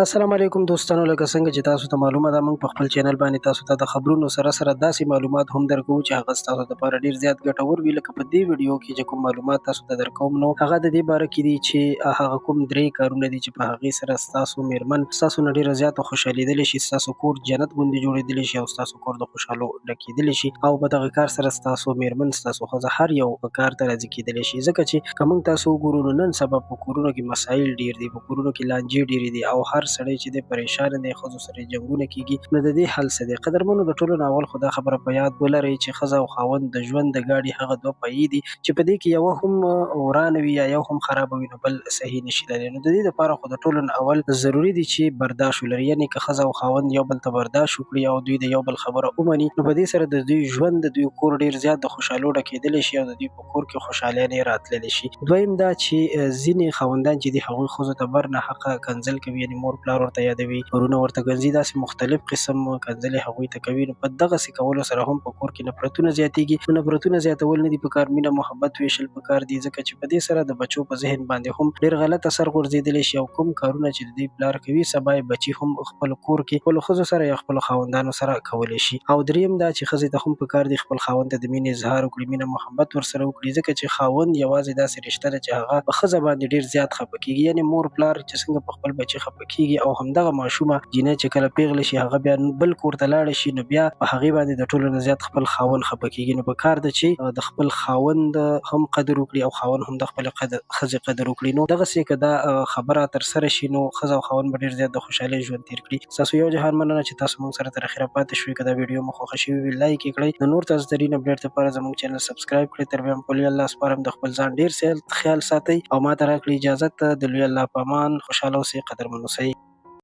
السلام علیکم دوستانو، لکه څنګه چې تاسو ته معلومه ده، موږ په خپل چینل باندې تاسو ته د خبرونو سره سره داسې معلومات هم درکوو چې هغه ستاسو لپاره ډیر زیات ګټور وي. لکه په دې ویډیو کې چې کوم معلومات تاسو ته درکوم نو هغه د دې باره کې دي چې هغه کوم درې کارونه دي چې په هغې سره ستاسو میرمن ستاسو نه ډیره زیاته خوشحالېدلی شي، ستاسو کور جنت غوندې جوړېدلی شي او ستاسو کور د خوشحالو ډکېدلی شي، او په دغه کار سره ستاسو میرمن، ستاسو ښځه هر یو کار ته راضي کېدلی شي. ځکه چې که موږ تاسو وګورو نو نن سبا په کورونو کې مسایل ډیر دي، په کورونو کې لانجې ډېرې دي او هر سړی چې دی پریشان دی، ښځو سره جنګونه کیږي. نو د دې حل څه دی؟ قدرمنو، د ټولو نه اول خو دا خبره په یاد ولرئ چې ښځه او خاوند د ژوند د ګاډي هغه دوه پایې دي چې په دې کې یوه هم ورانه وي یا یو هم خرابه وي نو بل صحیح نشي تللی. نو د دې لپاره خو د ټولو نه اول ضروري دي چې برداشت ولري، یعنې که ښځه او خاوند یو بل ته برداشت وکړي او دوی د یو بل خبره ومني نو په دې سره د دوی ژوند، د دوی کور ډېر زیات د خوشحالو ډکېدلی شي او د دوی په کور کې خوشحالیانې راتللی شي. دویم دا چې ځینې خاوندان چې دي هغوی ښځو ته بر ناحقه کنځل کوي، یعنې مور پلار ورته یادوي، ورونه ورته ګنځي، داسې مختلف قسم کنځلې هغوی ته کوي. نو په دغسې کولو سره هم په کور کې نفرتونه زیاتېږي. نو نفرتونه زیاتول نه دي پکار، مینه محبت ویشل پکار دي، ځکه چې په دې سره د بچو په ذهن باندې هم ډېر غلط اثر غورځېدلی شي او کوم کارونه چې د دوی پلار کوي سبا یې بچي هم خپل کور کې خپلو ښځو سره یا خپلو خاوندانو سره کولی شي. او دریم دا چې ښځې ته هم پکار دي خپل خاوند ته د مینې اظهار وکړي، مینه محبت ورسره وکړي، ځکه چې خاوند یوازې داسې رشته ده چې هغه په ښځه باندې ډېر زیات خفه کېږي، یعنې مور پلار چې څنګه په خپل بچي خفه کېږي او همدغه ماشومه جینۍ چې کله پیغله شي هغه بیا بل کور ته لاړه شي نو بیا په هغې باندې د ټولو نه زیات خپل خاوند خفه کېږي. نو په کار ده چې د خپل خاوند هم قدر وکړي او خاوند هم د خپل ښځې قدر وکړي. نو دغسې که دا خبره ترسره شي نو ښځه او خاوند به ډېر زیات د خوشحالۍ ژوند تېر کړي. ستاسو یو جهان مننه چې تاسو موږ سره تر اخره پاتې شوئ. که دا ویډیو مو خوښه شوې وي لایک یې کړئ، د نور تازه ترین اپډیټ لپاره زموږ چینل سبسکرایب کړئ. تر بیا هم په لوی الله سپارم، د خپل ځان ډېر خیال ساتئ او ما ته راکړئ اجازت. د لوی الله په امان، خوشحاله اوسئ، قدرمن اوسئ.